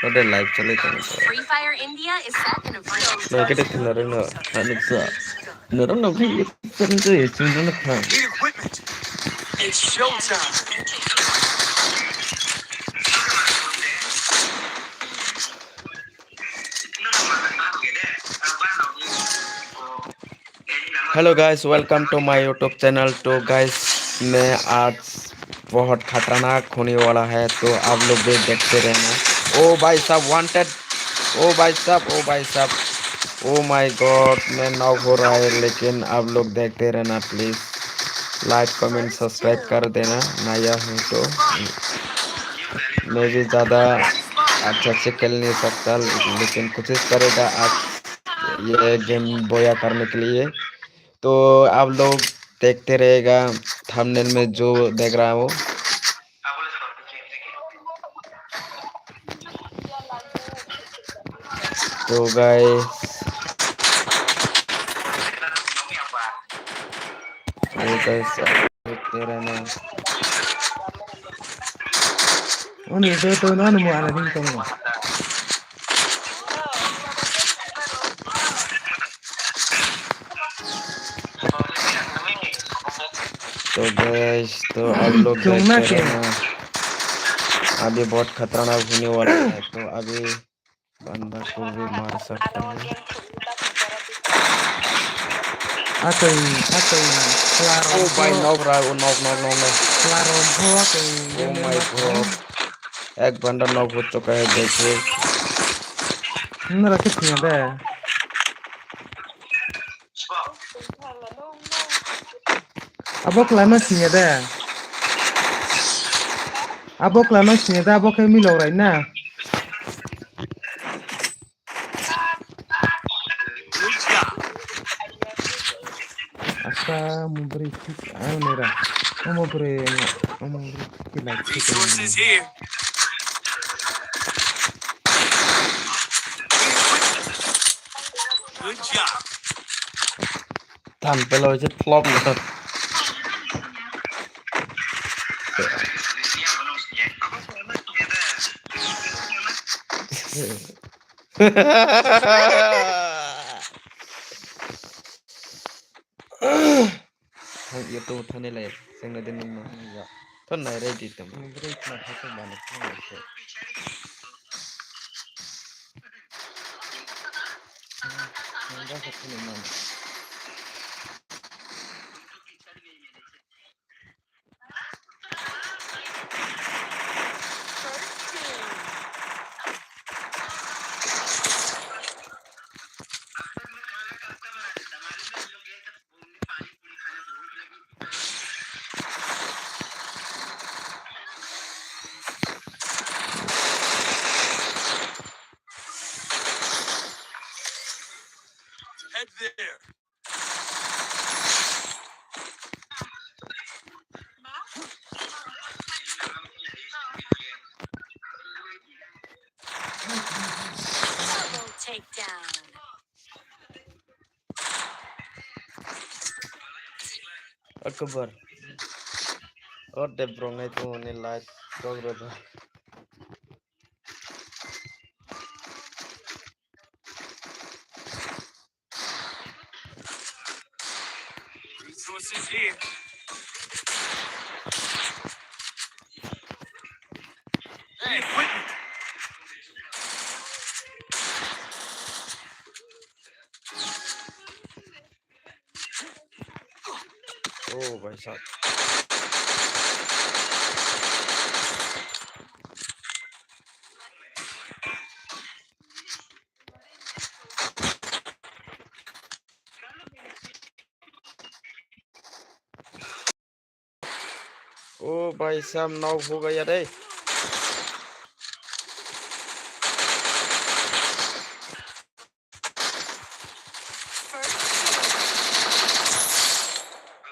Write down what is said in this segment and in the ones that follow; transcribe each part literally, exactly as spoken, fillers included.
Ode live chalai tongo. Free Fire India is set in a virtual Noi kete khna rwngno, hanuksa. Norok no khe channel to ye channel no kha. Need equipment. It's showtime. Hello guys, welcome to my YouTube channel. तो guys, मैं आज बहुत खतरनाक होने वाला है, तो आप लोग भी देखते रहना। ओ भाई साहब, वांटेड। ओ भाई साहब, ओ भाई साहब, ओ माय गॉड, मैं नॉक हो रहा है, लेकिन आप लोग देखते रहना प्लीज। लाइक, कमेंट, सब्सक्राइब कर देना, नया हूँ तो। मैं भी ज़्यादा अच्छा से खेल नहीं सकता, लेकिन कोशिश करेगा आज ये गेम बोया करने के लिए। तो आप लोग देखते रहेगा, थंबनेल में जो देख रहा हो। तो गाइस, तो गाइस, देखते रहना। Ani to to no mo ana din tongo. तो गाइस, तो आप लोग देख रहे हैं, अभी बहुत खतरनाक होने वाला है। तो अभी बंदा को भी मार सकता है। Atoi, atoi, klaro. Oh भाई, knock रहा है वो, knock, knock, knock, knock। Klaro, bo, atoi, Oh my God, एक बंदा knock हो चुका है, देखिए। Nara khe thwngya de. Abo kwlama singya de. Abo kwlama singya de, abo khe milok rai na. Asa mubri thik ang nera. Omo bri, omo bri thik lai thik. Resources here. Good job. Tam pelo je flop na. Thang ya to thani lai sengna din nung ma ya. Thon nai ready tam. Nung break na thang bana thang se. Head there. Double takedown. Akbar. Or de brongai tu ni light dog roda. Resources here. Hey, equipment. Oh, भाई साहब। ओ भाई साहब, नॉक हो गया रे।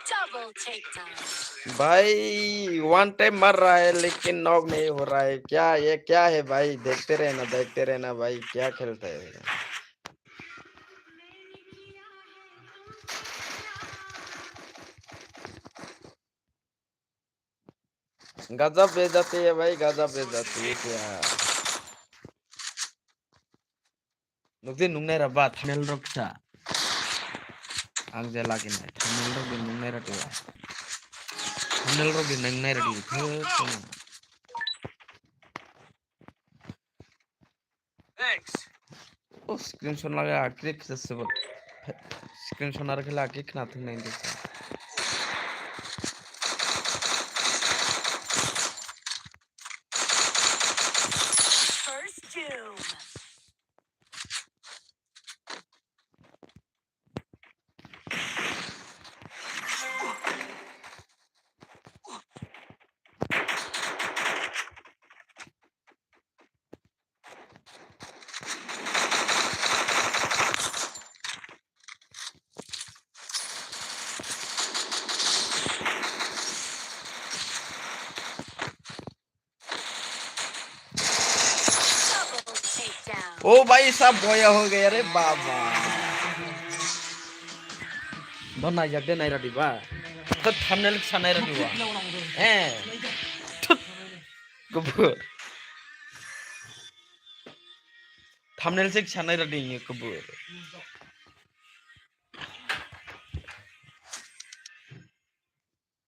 Double takedown. भाई, one time मर रहा है लेकिन नॉक नहीं हो रहा है। क्या, ये क्या है भाई? देखते रहना, देखते रहना भाई, क्या खेलता है? गजब बेइज्जती है भाई, गजब बेइज्जती है क्या? Tokti nungnai ra ba thumbnail rok sa. Ang je lagi nai thumbnail rok di nungnai ra diwa. Thumbnail rok di nungnai ra di. Thok, thok. Thanks. O screenshot lagi akri kisa sebut. Screenshot ar khala akri khna thung nai ndesa. First doom. ओ भाई साहब, बोया हो गया रे बाबा। Bo naijak de naira diba. To thumbnail sa naira diba. Eh. Thut. Kubur. Thumbnail se sa naira di kubur.